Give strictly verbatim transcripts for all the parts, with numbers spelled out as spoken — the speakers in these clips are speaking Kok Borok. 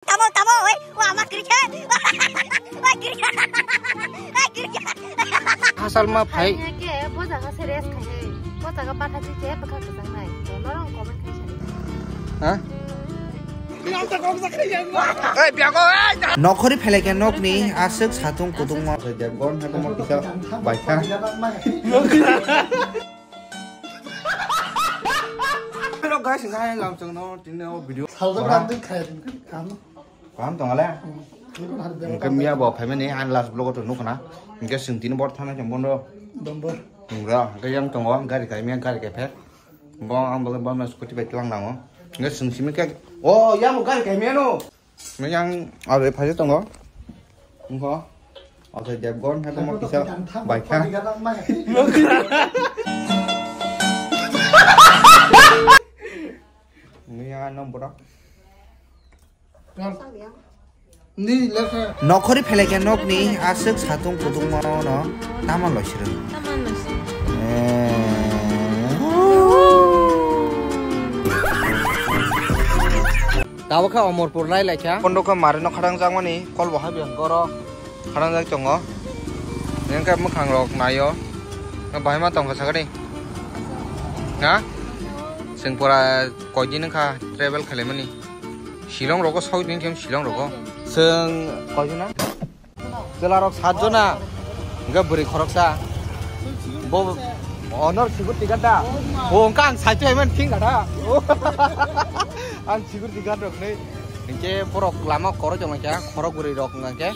Tamo, tamo, oi, wa ma kiri khe. Wa kiri khe. Wa kiri khe. Hasal ma phai. Ke boja ka se rest khai. Boja ka patha ji je bwkha kwchang nai. Norong comment khai sai. Ha? Ei, biago, ei! Nokhori phelai khe nokni aswk satung kutungma. Debgon hai tamo kisa baikha. Hello guys, ngai lam chang no tini o video. Saljak ram dui khai. Kaham tong ale? Engke miya bo phaimani an last vlog o to nukna. Engke sing tini bor thana chang bondo. Dombo. Engra, engke yang tongo gari kai miya gari kai phe. Bo ang bo bo scooty bai tlang nango. Engke sing simi ke. Oh, yang bo gari kai miya no. Yang aro phai tongo. Engko. Asa Debgon hai tamo kisa baikha. Miya no bro. Nokhori phelai khe nokni aswk satung kutungma no tamo loisirwng. Tamo loisirwng. Eh. Tabuk khe Omorpur lai lai kha. Kondo khe mari no kharang jakmani kol bo habi ang goro kharang jak tongo. Neng khe mwkhang rok naio. Bahai ma tong kha sakani. Na? Seng pora koi din kha travel khalimani. Shillong rogo soi din khe Shillong rogo. Seng koi din na? Chwla rok sat jona. Hingke bwrwi khoroksa. Bo honor sigur tigat da. Bo hingke ang saitu hemen thing gada. Ang sigur tigat rok nei. Hingke borok lama koroi tong kha khorok bwrwi rok hingke.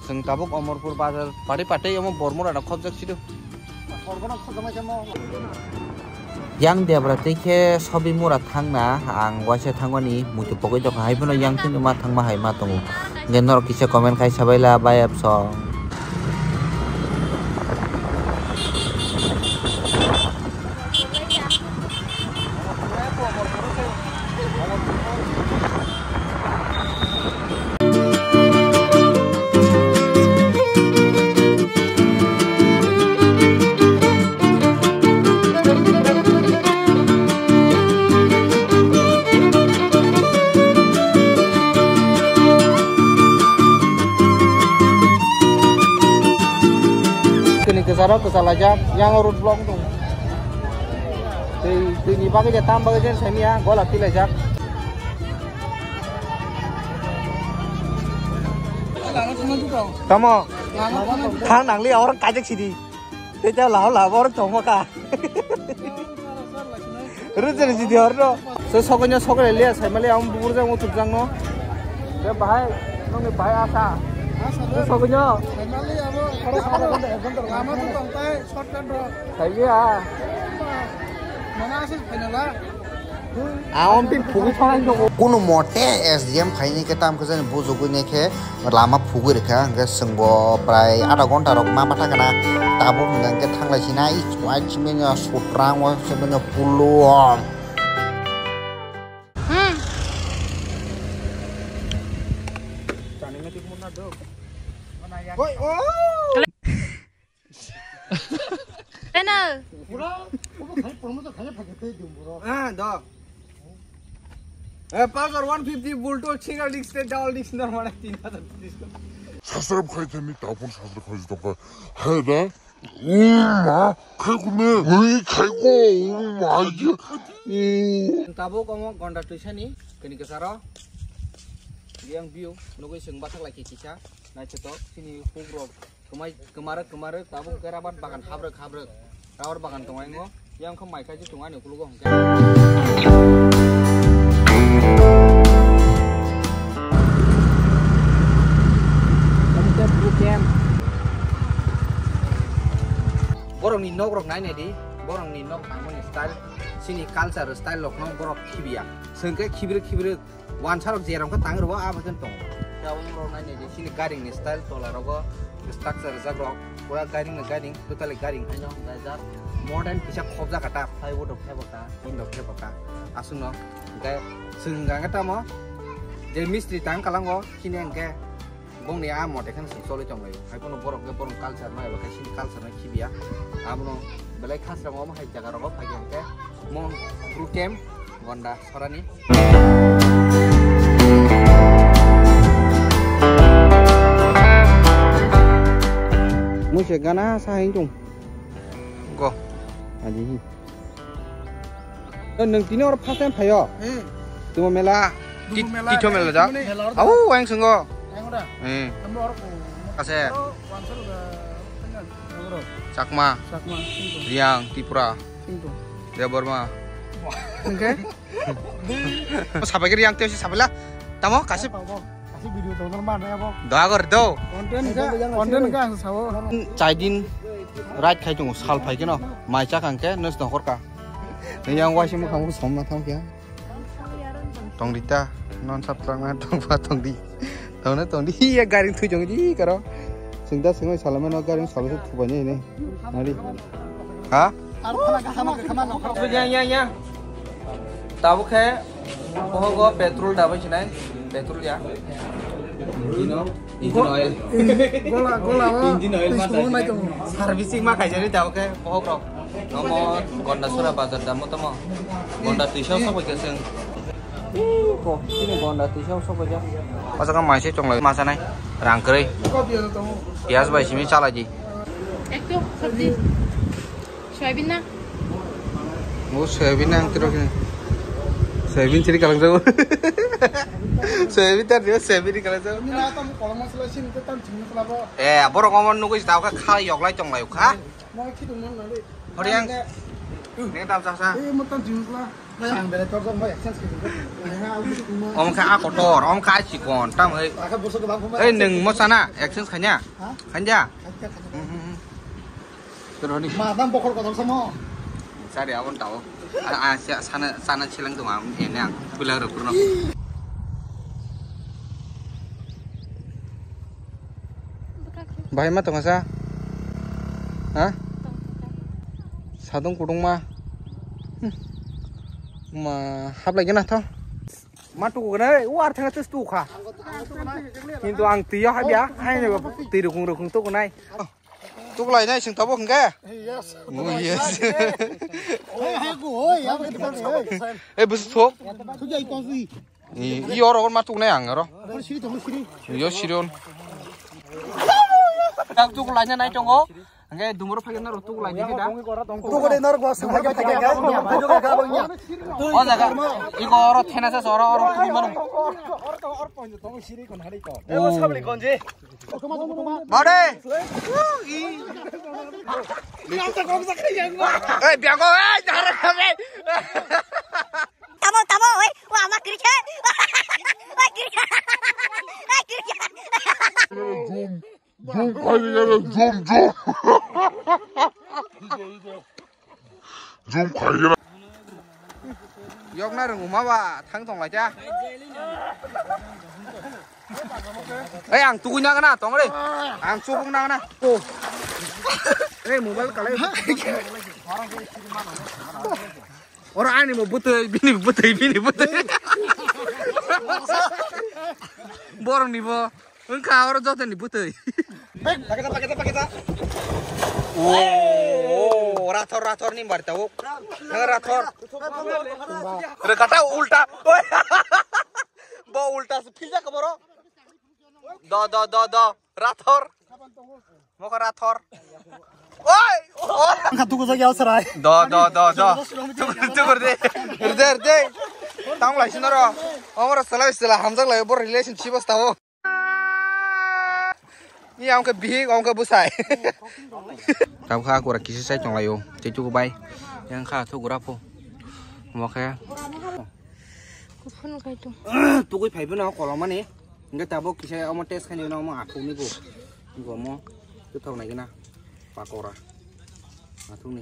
Seng tabuk Omorpur bazar pati pati omo Bormura rok khobjak sidu. Yang debra tei khe Sobimura thangna ang waisa thangmani muitu pogwi tongkha, hai phano yang tini ma thangma hai ma tongo. Hingke norok kisa comment khai sabaila bai absong. Tini kwcharo kwchalaijak, yang road block dong. Tei, tini bagwi je tam bagwi je semiya, gola tilaijak. Tamo, thang nangli, orang kajak sidi. Tei ta lao lao orang tongma ka. Rujak sidi orang no. So sokonya sokle le, sai male am burjak mo tukjak no. Te bahai, nongni bahai asa. So sokonya. Lama tu tongtai, shortcut bro. Sai ya. Mana asal final la? Aom pin phugwi thangwi tongo. Kuno mote S D M phaini khe tam khe jani bujugwi ne khe lama phugwi rikha, hwnkhe chwngbo prai adha ghonta rok ma ma thangkha na. Tabuk hwnkhe thanglaisina i chwai chimino sutrang o chimino pullo. Oi, oh! Ano? Pura, pura khai, pura mo to khai, khai, khai, khai, dum, bro. Ah, do. Eh, Pulsar one fifty Bulto single disc te double disc normal tin hajar disc. Subscribe khai thani tapon subscribe khai tongkha. Hai da. Uma, khai kume. Ui, khai ko. Uma, ye. Tabuk omo gonda tuisani kini kesaro. Yang view nugui seng bathak lai kisa. Naithotok sini hukrok. Kwmai, kwmarwk, kwmarwk, tabuk khe rabar bagan habrwk, habrwk. Rabar bagan tongo, yang khe mai kaisu tongo ani ukologo hwnkhe. Borokni nok rok nai nai di, borokni nok tangmani style, chini culture style rok no borok khibiya. Chwng khe khibrwk khibrwk. Wansarok je rok khe tang rwo, abo khe tongo. Tabuk rok nai nai di, chini garing ni style tola rogo structure rijak rok, pura garing ni garing, totally garing haino, modern kisa khobjak kha ta, plywood rok thebo ta, tin rok thebo ta, aswk no. Hwnkhe chwng hwnkha khe tamo je mistri tang kalango, chini hwnkhe bongni a mote kheno chwng choli tonglaio. Hai phano borok khe borok culture no eba khe chini culture no khibiya. Abono belai khasrang omo hai jaga rogo phai khe hwnkhe mo Bru camp gonda sorani. Gana sa hing tung. Go. Aji hi. Nung tini or first time phayo. Eh. Tumo mela. Dugu mela, Titho mela da. Mela da. Au, ang sunggo. Ang da. Eh. Ase. Chakma. Chakma. Riang, Tripura. Debbarma. Oke. Sabai kiri yang tiap si sabai lah. Tamo kasih. Kasih video tong nang mana ya bo? Doa kor do. Konten ka, konten ka ang sabo. Chai din right khai tung sal phai keno. Mai chak ang ke nus dong kor ka. Yang wai si mukhang mukhang som na tham kya. Tong rita non sap trang na tong pa tong di. Tong na tong di ya garing thui jong di karo. Singda singoi salame no garing salame thubai ne ne. Nari. Ha? Ya, ya, ya. Tabuk khe bohogo petrol dabai sinai, petrol ya. Engine oil. Gola, gola, o. Engine oil ma servicing ma kaijani tabuk khe bohok rok. Nomo Gonda sura bazar damo tamo. Gonda tisa sok bai keseng. Ko, sini Gonda tisa sok bai ja. Masa kan maise chonglai masa nai. Rang kwrwi. Piyaj bai simi chalai di. Ekto sabji. Soyabin na? O soyabin ang tiro kini. Soyabin chiri kalang jago. Soyabin tar dia soyabin kalang jago. Ini na tam kolom masala sini tu tam chini masala bo. Eh, borok omo nugui tau kha kha yoklai chonglai kha. Mau khitu mon nari. Horiang. Ini tam saksa. Eh, mau tam chini masala. Ang bere tor jong bai exchange khitu. Om kha a kotor, om kha a chikon, tam hei. Akha bursa ke bang. Ei, nung mo sana exchange khanya? Ha? Khanya? Khanya, khanya. Hmm, hmm, hmm. Terus ni. Ma, nang bokor kotor samo. Sari abon tau. A, a, sa-, sana, sana chilang tu ma, ini ang pulang rupur no. Bahai ma tongsa? Ha? Sadung kudung ma. Hmm. Ma, hap lagi na to. Ma tu kena, u ar thang tu tu kha. Kintu ang tiyo habia, hai ne twi rukung rukung tu kunai. Tuklai nai sing tabuk hingke? Yes. Oh, yes. Hey, hey, go, hoy, ya, kita, hey. Eh, bus thok. Sudah itu sih. I, i oro ma tuknai ang oro. Siri, tunggu siri. Yo, siri on. Tak tuklai nai tongo. Hingke dumoro phai naro tuklai ni kita. Tukuri naro gua sing phai phai phai. O jaga. Iko oro thena sa oro oro tukui mano. Ebo sabli konje. Bade. Ei, biago, ei, dara kami. Tamo, tamo, oi, wa ama kiri khe. Oi, kiri khe. Oi, kiri khe. Zoom, zoom, khai de, zoom, zoom. Zoom khai de. Yok na rung uma ba, thang tong lai cha. Ei, ang tugui na gana, tong re. Ang chubung na gana. Oh. Ei, mobile kalai. Ora ani mo butui, bini butui, bini butui. Borong ni bo. Wngkha oro jotoni bwtwi. Paketa, paketa, paketa. Oh, rathor, rathor ni barta o. Nang rathor. Rekata ulta. Bo ulta se philja kaboro. Do, do, do, do. Rathor. Moko rathor. Oi! Oi! Ang katu ko jagi ausrai. Do, do, do, do. Tukur, tukur de. Rde, rde. Tang lai sinoro. Omoro salai sila hamjak lai bor relationship as tao. Ni ang ke bihik, ang ke busai. Tang kha kura kisi sai tong lai o. Chechu bai. Yang kha thu gura pho. Mo khe. Kuphun kai tu. Tugui phai bino kolomani. Hingke tabok kisa omo test khaini omo athukni bo. Hingke omo twthok naikhe na pakora. Athukni.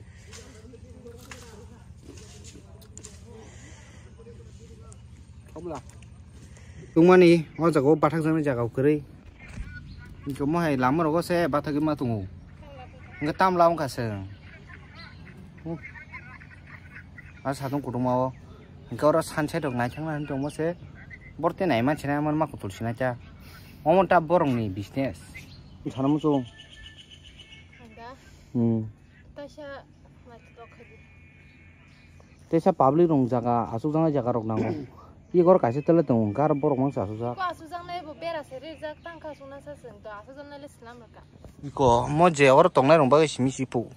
Obla. Tungmani o jaga o bathak jaknai jaga o kwrwi. Hingke omo hai lama rogo se bathagwi ma tongo. Hingke tamla wngkha se. Hmm. A satung kutungma o. Hingke oro sunset rok naithangna hinwi tongmo se. Borte naiman sinai manma kutul sinai cha. Omo ta borokni business. Sana muchung. Hingka. Hmm. Taisa mai tok khadi. Teisa public rong jaga, asuk jang jaga rok nango. Igor kaisa tele tongo, gar borok mang chasujak. Ko asujaknai bo bera se rijak, tangkha sungna sa seng to, asujaknai le slam rwkha. Iko mo je oro tongnai rong bagwi simi sipu.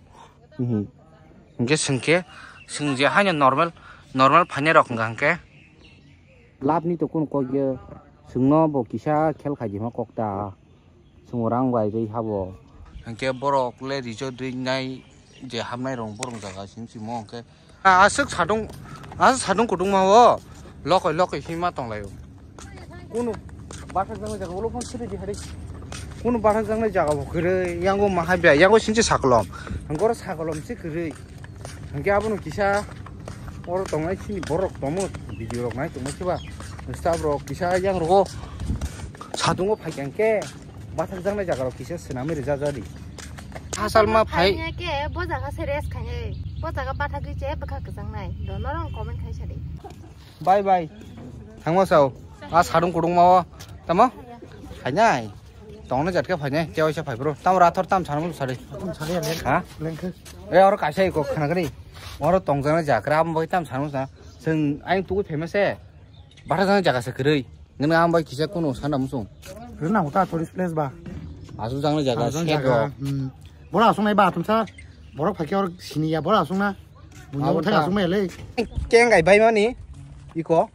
Mhm. Hingke sengke, seng je haino normal, normal phainai rok hingka hingke. Lab ni to kun kok ye, sengno bo kisa khel khai di ma kok ta. Chwng rang bai rwi habo. Hingke borok le resort rwi nai je hapnai rong borok jaga simi simo hingke. A, aswk sadung, aswk sadung kutung ma o. Lokoi lokoi hima tong lai o. Kunu bathak jaknai jaga ulo phone suri di hari. Kunu bathak jaknai jaga bo kwrwi yango ma habya yango sinchi sakolom. Hingke oro sakolom si kwrwi. Hingke abono kisa oro tongnai sini borok tomo video rok nai tongma siba. Staff rok kisa yang rogo sadungo phai khe bathak jaknai jaga rok kisa swnamwi rijak jari. Hasal ma phai. Phai ke bo jaga se rest khai, bo jaga bathak ri che bwkha kwchang nai. Do norok comment khai sadi. Bye bye. Thangma sao. A sadung kudung ma o. Tamo? Phainai. Tongna jatka phainai. Te oisa phai bro. Tamo rathor tam sanam sari. Tam sari ya, leng-, Ha? Lengkhe. E oro kaisa iko khana gani. Oro tongjakna jakra am bai tam sanam sa. Seng aing tuku famous e. Bara jana jaga se kwrwi. Nini am bai kisa kuno sana musung. Rina uta tourist place ba. Asu jangna jaga Asu jang se jaga. Bro. Hmm. Bora asung nai ba tumsa. Borok phai ke or sini ya bora asung na. Bunya Abo uthai ta. Asung mai le. Keng gai bai mani. Iko.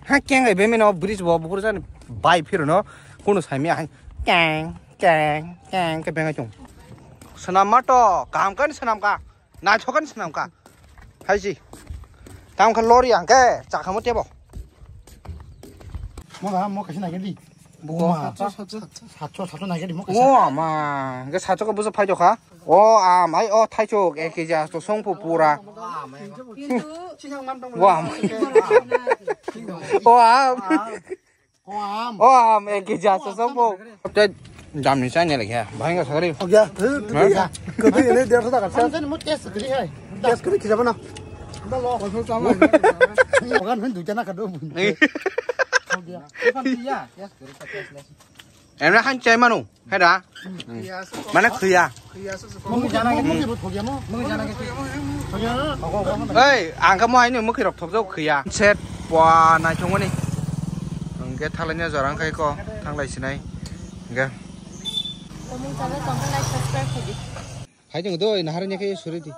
Ha keng gai bemeno bridge bo bukur jani bai phiro no kunu saimi hai keng keng keng ke benga chung. Senam ma to kaham kan senam ka na chokan senam ka hai si. Tam kha lori ang ke chakha mo tebo. Mo ba mo kasi na ke di. Buko. Satcho, satcho, satcho, satcho nai gadi mo kaisa. O ama, hingke satcho ko buso phai dokha. O am, ai o thaichuk ek keji asto songphu pura. Kintu Wa am. O am. O am. O am ek keji asto songphu. Te jamni chai ne lekha. Bhai ga sagari. Ho gaya. Ha? Kati ele der sa ka. Samsung mo test kri hai. Test kri kisa bana. Balo. Bagan hun duita na kado. Eh. Ho gaya. Ipan iya. Emre han chai manu, heda? Mane khuya. Mungwi jana ke. Mungwi jana ke. Ei, ang kamo aini mukhi rok thokjak khuya. Set pwa naithokmani. Hingke thalainya jorang khai ko, thanglai sinai. Hingke. Tomung channel tongkha like subscribe khaidi. Hai jeng doi, nahar nya khe suri di.